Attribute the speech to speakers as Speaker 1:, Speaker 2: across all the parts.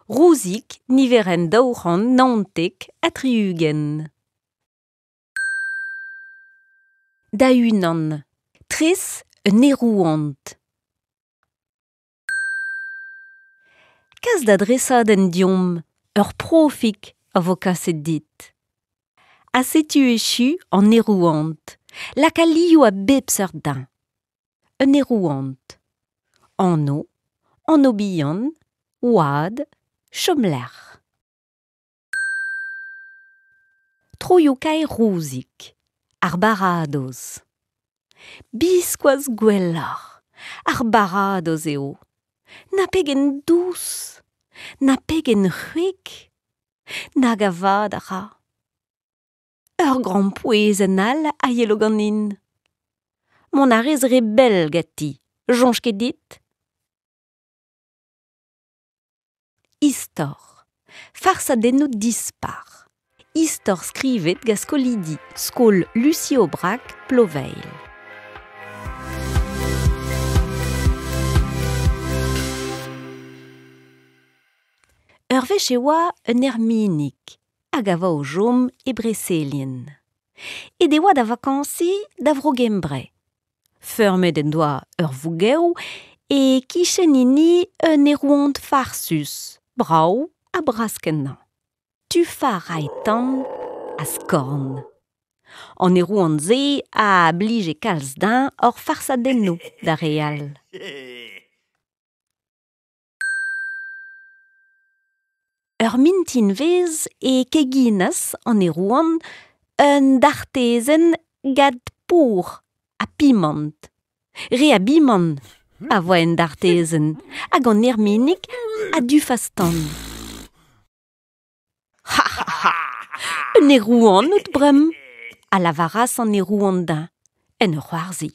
Speaker 1: Rouzig, niverenn 279. Da-unan, tres un aerouant. Kas da dresadenn deomp, ur profig a vo kaset dit. Ha setu echu an aerouant. Laka liv a bep seurt din. Un aerouant. Anv, anv-bihan, oad, chomlec'h. Troioù-kaer Rouzig, ar baradoz. Biskoazh gwelloc'h, ar baradoz eo. Na pegen dous, na pegen c'hwek, nag a vad a ra. Ur grampouezhenn all a yelo ganin. Mont a rez re bell ganti, soñj ket dit? Istor. Farsadennoù dispar. Istor skrivet gant skolidi skol Lucie Aubrac Ploveilh. Ur wech e oa un erminig hag a oa o chom e Breselien. Aet e oa da vakañsiñ da Vro-Gembre. Feurmet en doa ur vougev e-kichen hini un aerouant farsus, brav ha bras-kenañ. Tufañ a rae tan ha skorn. An aerouant-se a blije kalz dezhañ hor farsadennoù d'ar re all. Ur mintinvezh e keginas an aerouant un dartezenn gant pour ha pimant. Re a bimant a voa en dartezenn hag an erminig a dufas tan. Ha ha ha! Un aerouant out bremañ, a lavaras an aerouant dezhañ en ur c'hoarzhin.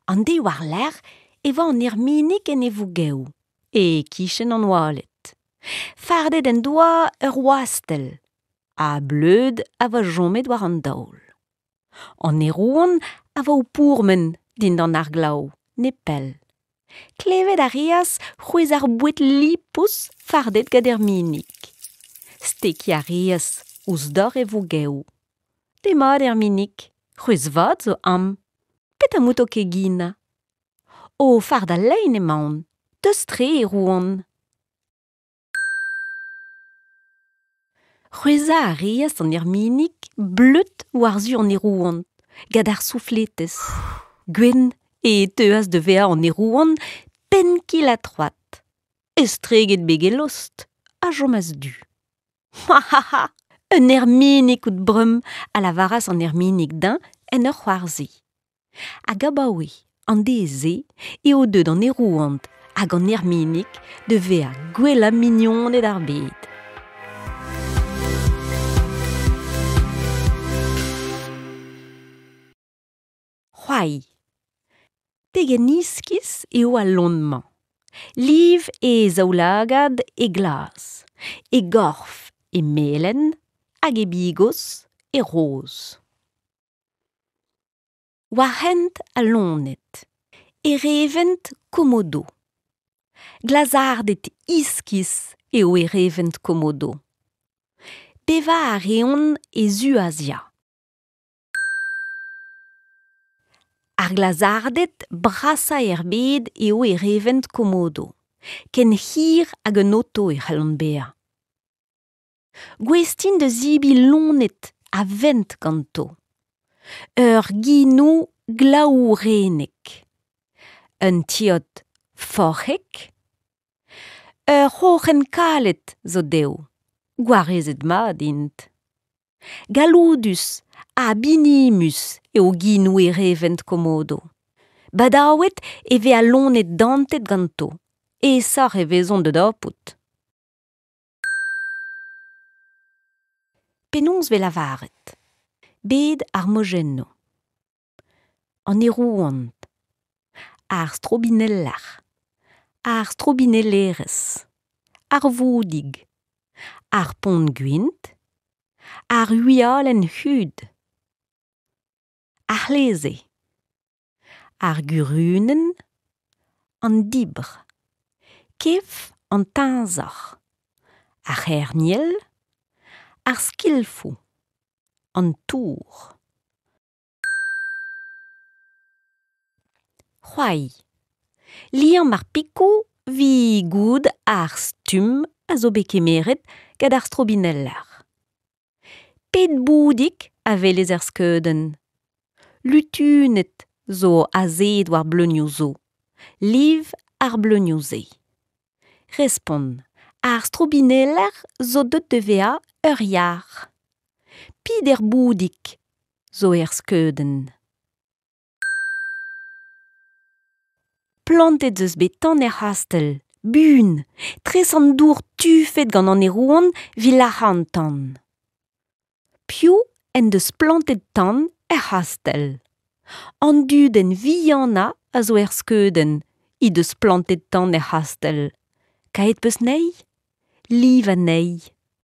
Speaker 1: An deiz war-lerc'h e oa an erminig en e vougev, e-kichen an oaled. Fardet en doa ur wastell, ha bleud a oa chomet war an daol. An aerouant a oa o pourmen dindan ar glav, nepell. Klevet a reas c'hwezh ar boued lipous fardet gant Erminig. Stekiñ a reas ouzh dor e vougev. Demat Erminig, c'hwezh vat zo amañ. Petra 'mout o keginañ ? O fardañ lein emaon, deus-tre e roan. C'hwezhañ a reas an erminig bleud war-zu an aerouant, gant ar soufletez. Gwenn e teuas da vezañ an aerouant penn-kil-ha-troad. Estreget beg e lost a chomas du. Ha ha ha! Un erminig out bremañ, a lavaras an erminig dezhañ en ur c'hoarzhin. Hag abaoe an deiz-se eo deuet an aerouant hag an erminig da vezañ gwellañ mignoned ar bed. C'hoari. Pegen iskis eo al loen-mañ. Liv e zaoulagad e glas, e gorf e melen hag e bigos e roz. War hent al loened, erevent Komodo. Glazarded iskis eo erevent Komodo. Bevañ a reont e Suazia. Ar glazarded brasañ er bed eo erevent Komodo. Ken hir hag un oto e c'hellont bezañ. Gouest int da zebriñ loened a vent ganto. Ur genoù glaourennek. Un teod forc'hek. Ur c'hroc'hen kalet zo dezho. Gwarezet mat int. Galloudus ha binimus eo genoù erevent Komodo. Badaouet e vez al loened dantet ganto, aesoc'h e vezont da dapout. Penaos 'vez lavaret ? Bed ar mojennoù. An aerouant. Ar strobineller. Ar strobinellerez. Ar voudig. Ar pont-gwint. Ar wialenn hud. Ar c'hleze. Ar gurunenn. An dibr. Kef an teñzor. Ar c'herniel. Ar skilfoù. An tour. C'hoari. Liamm ar pikoù 'vit goût ar stumm a zo bet kemeret gant ar strobineller. Pet boudig a welez er skeudenn ? Lutuned zo azeet war bleunioù zo. Liv ar bleunioù-se. Respont. Ar strobineller zo deuet da vezañ ur yar. Peder boudig zo er skeudenn. Plantet 'z eus bet tan er c'hastell. Buan ! Tres an dour tufet gant an aerouant 'vit lazhañ an tan. Piv en deus plantet tan er c'hastell ? An dudenn vihanañ a zo er skeudenn he deus plantet tan er c'hastell. Kaet 'peus anezhi ? Liv anezhi.